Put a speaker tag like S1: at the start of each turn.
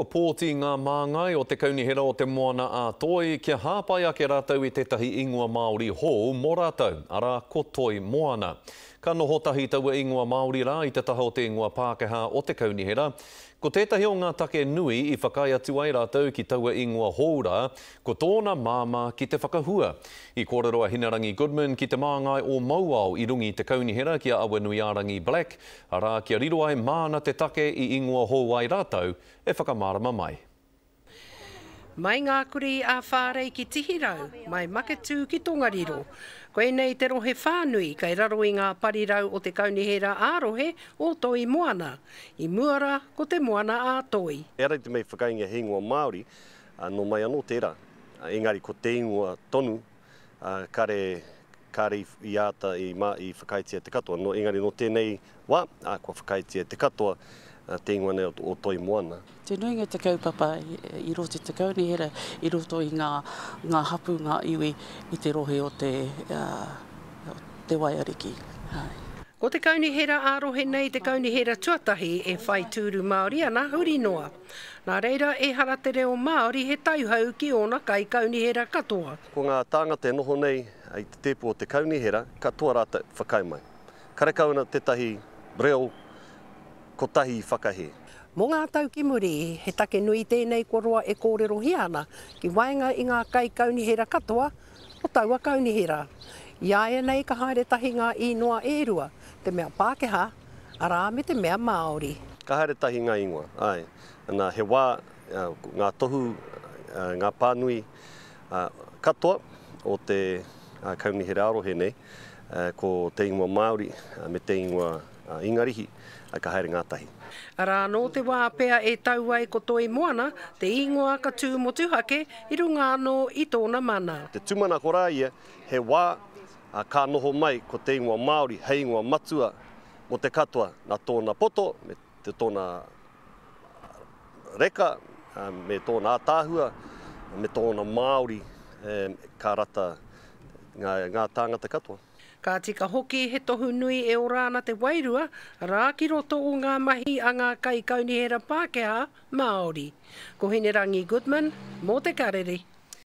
S1: Kua pōti ngā māngai o te Kaunihera o Te Moana a Toi kia hāpai ake rātou i tētahi ingoa Māori hou mō rātou, arā, ko Toi Moana. Ka noho tahi taua ingoa Māori rā i te taha o te ingoa Pākehā o te Kaunihera. Ko tētahi o ngā take nui i whakaae atu ai rātou ki taua ingoa hou rā, ko tōna māmā ki te whakahua. I kōrero a Hinerangi Goodman ki te māngai o Mauao i runga i te Kaunihera ki a Awanuiārangi Black, Arā, kia riro ai māna te take i ingoa hou ai rātou e whakamārama mai.
S2: Mai ngā kurī a Whārei ki Tihirau, mai Maketū ki Tongariro. Koinei te rohe whānui kei raro i ngā parirau o te Kaunihera ā-Rohe o Toi Moana. I mua rā, ko Te Moana ā-Toi.
S3: Ehara i te mea i whakaingia he ingoa Māori, nō mai anō tērā. Engari ko te ingoa tonu, kare Kāre i āta i whakaaetia te katoa, nō, engari nō tēnei wā, ā, kua whakaaetia te katoa te ingoa nei o Toi Moana.
S4: Te nuinga te kaupapa i roto i te kaunihera, i roto i ngā, ngā hapū, ngā iwi i te rohe o te, te Waiariki. Āe.
S2: Ko te kaunihera ā-rohe nei te kaunihera tuatahi e whai tūru Māori ana huri noa. Nā reira, ehara te reo Māori he tauhou ki ōna kaikaunihera katoa.
S3: Ko ngā tāngata e noho nei i te tēpu o te kaunihera, katoa rātou whakaae mai. Karekau ana tētahi reo kotahi i whakahē.
S2: Mō ngā tau ki muri, he take nui tēnei kua roa e kōrerohia ana ki waenga i ngā kaikaunihera katoa o taua kaunihera. I āianei ka haere tahi ngā īnoa e rua, te mea Pākehā, arā me te mea Māori.
S3: Ka haere tahi ngā ingoa, āe. Nā, he wā, ngā tohu, ngā pānui, katoa o te Kaunihera ā-Rohe nei, ko te ingoa Māori me te ingoa Ingarihi ka haere ngātahi.
S2: Arā anō te wā pea e tau ai ko Toi Moana te ingoa ka tū motuhake i runga anō i tōna mana.
S3: Te tūmanako rā ia, he wā ka noho mai ko te ingoa Māori hei ingoa matua mō te katoa nā tōna poto me tōna reka me tōna ātaahua, me tōna Māori ka rata ngā tāngata katoa.
S2: Ka tika hoki he tohu nui e ora ana te wairua, arā ki roto o ngā mahi a ngā kaikaunihera Pākehā, Māori. Ko Hinerangi Goodman, mō Te Karere.